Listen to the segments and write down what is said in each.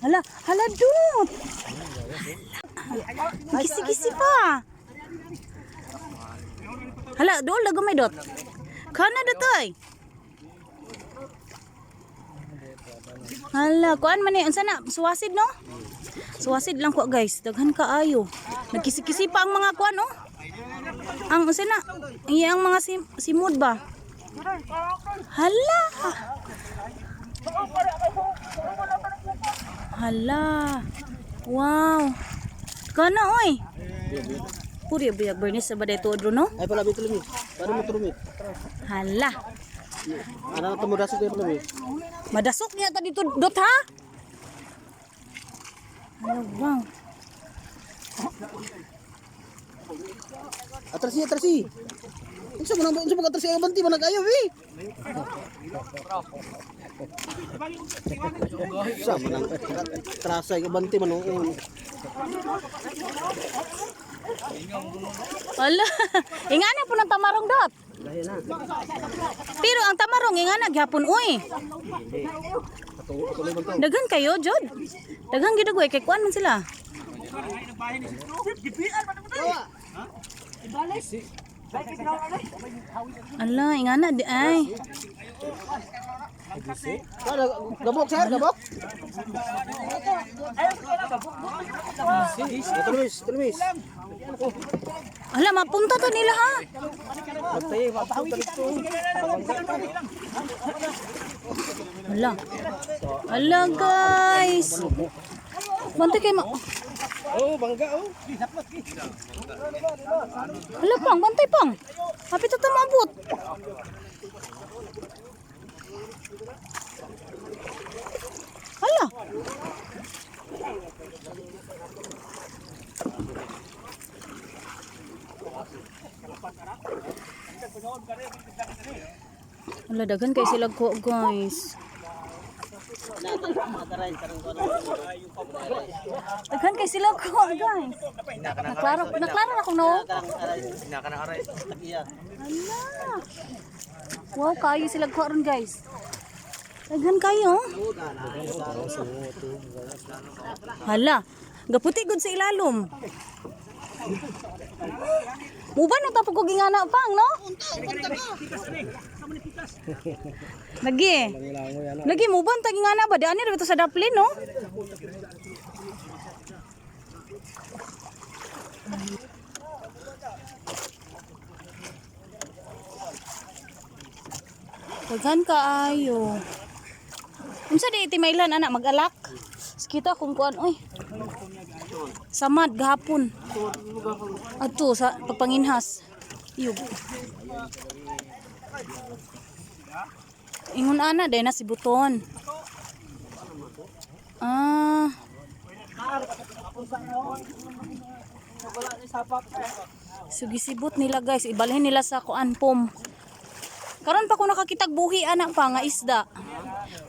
Hala, hala dot. Gisi-gisi pa. Hala, dool na gamay dot. Kana datoy. Hala, kuan man ni unsa na suwasid no? Suwasid lang ko guys, daghan kaayo. Nagkisi-kisi pa ang mga kuan oh. Ang unsa na? Iyang mga simod ba? Hala. Hala. Wow. Kana oy. Puri biya bernis sa baday tuod no? Ay pala bito lumi. Para mo trumit. Hala. Ana na tamo dasok kay lumi. Madasok niya ta dito dot ha? Hala, wow. Atrasi atrasi. Unsa man ang unsa man atrasi ang banti man nagayo eh. Unsa man ang trasa ang banti man oo. Hala. Ingana po ng tamarong dot. Pero ang tamarong ingana gyapon uy. Daghan kayo, Jod. Daghan gid kay kuan man sila. Ala, ingana di ay. Kada gabok sir, gabok. Ito Luis, ito Luis. Ala, mapunta to nila ha. Magtayo, mapunta dito. Ala. Ala, guys. Bantay kay ma. Oh, bangga oh. Ala pang, bantay pang. Hapit ta maabot. Ala. Ala, daghan kay sila ko, guys. Daghan kay sila ko, guys. Naklaro, naklaro na ko no. Ala. Wow, kayo sila ko ron, guys. Daghan kayo. Hala, gaputi gud sa ilalom. Muba no tapos ko gingana pang, no? Lagi. Lagi muban ta gingana ba di ani ra to sa daplin, no? Daghan kaayo. Unsa di timailan ana mag-alak? Kita kung kuan oy. Samad gahapon. Adto sa pagpanginhas. Iyog. Ingon ana day na si Buton. Ah. Sugisibot nila guys, ibalhin nila sa kuan pom. Karon pa ko nakakitag buhi anak pa nga isda.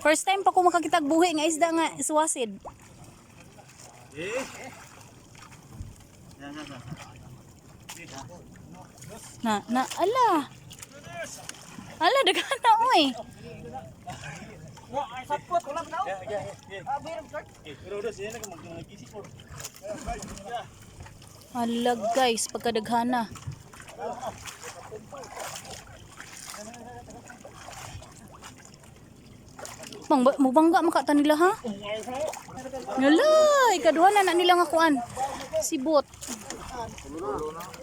First time pa ko makakitag buhi nga isda nga suwasid. Na na ala. Ala daghan na oy. Ala guys, pagkadaghana. Bang, mubangga makata nila ha? Nala, ikaduha na na nila nga kuan. Sibot.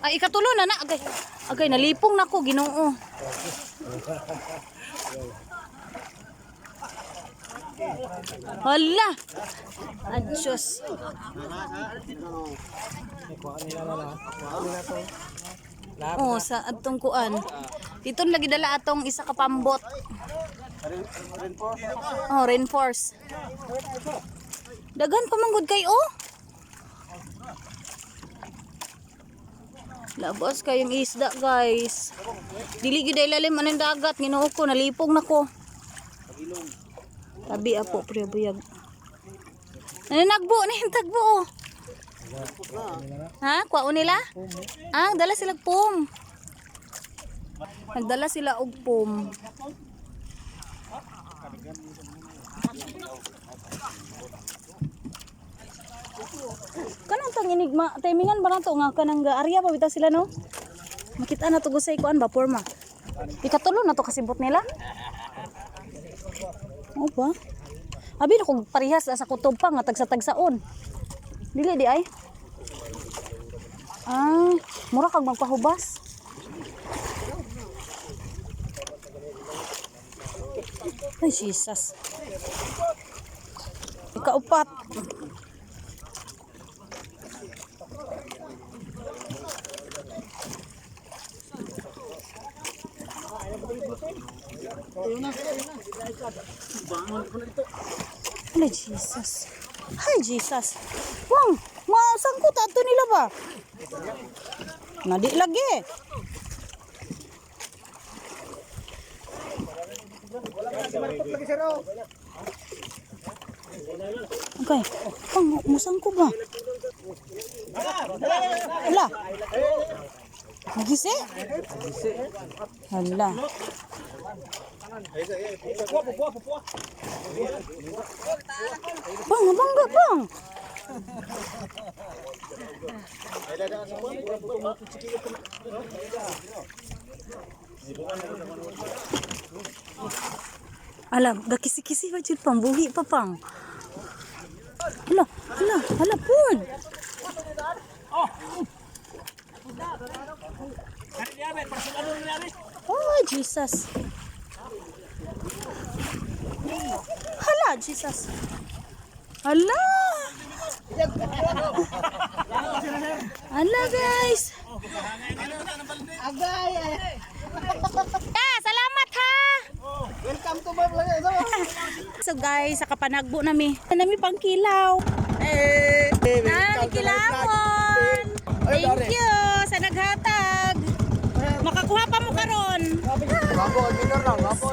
Ay, ikatulo na na. Agay, agay, nalipong na ko, ginoo. Hala! Adyos. Oh, sa atong kuan. Dito lagi dala atong isa ka pambot. Oh, reinforce. Daghan pa manggod kay oh. Labas kayong isda, guys. Dili gyud ay lalim anang dagat, Ginoo ko, nalipong nako. Tabi apo pre buyag. Nananagbo na yung tagbo oh. Ha? Kwaon nila? Ah, dala sila pom. Nagdala sila og pom. Enigma, timingan ba na to nga kanang area pa bitaw sila, no? Makita na to gusay kuan ba porma. Ikatulo na to kasibot nila. Oo ba? Abi na kung parehas sa kutob pa nga tagsa-tagsaon. Dili di ay. Ah, mura kag magpahubas. Ay, Jesus. Ikaupat. Ay, Jesus. Ay, Jesus. Wang, masangkot ato nila ba? Nadi lagi. Okay. Pang, musang ko ba? Hala. Nagisi? Hala. Bang, bangga, bang. Alam, gakisi-kisi pa jud pang buhi pa pang. Hala, hala, hala pud. Oh, Jesus. Hala, Jesus. Hala. Hala, guys. Agay! Ay. Ah, salamat ha. Welcome to my vlog. So guys, sa kapanagbo nami. Nami pangkilaw. Hey! Nami kilawon. Thank you sa naghatag. Makakuha pa mo karon. Gwapo, minor lang, gwapo.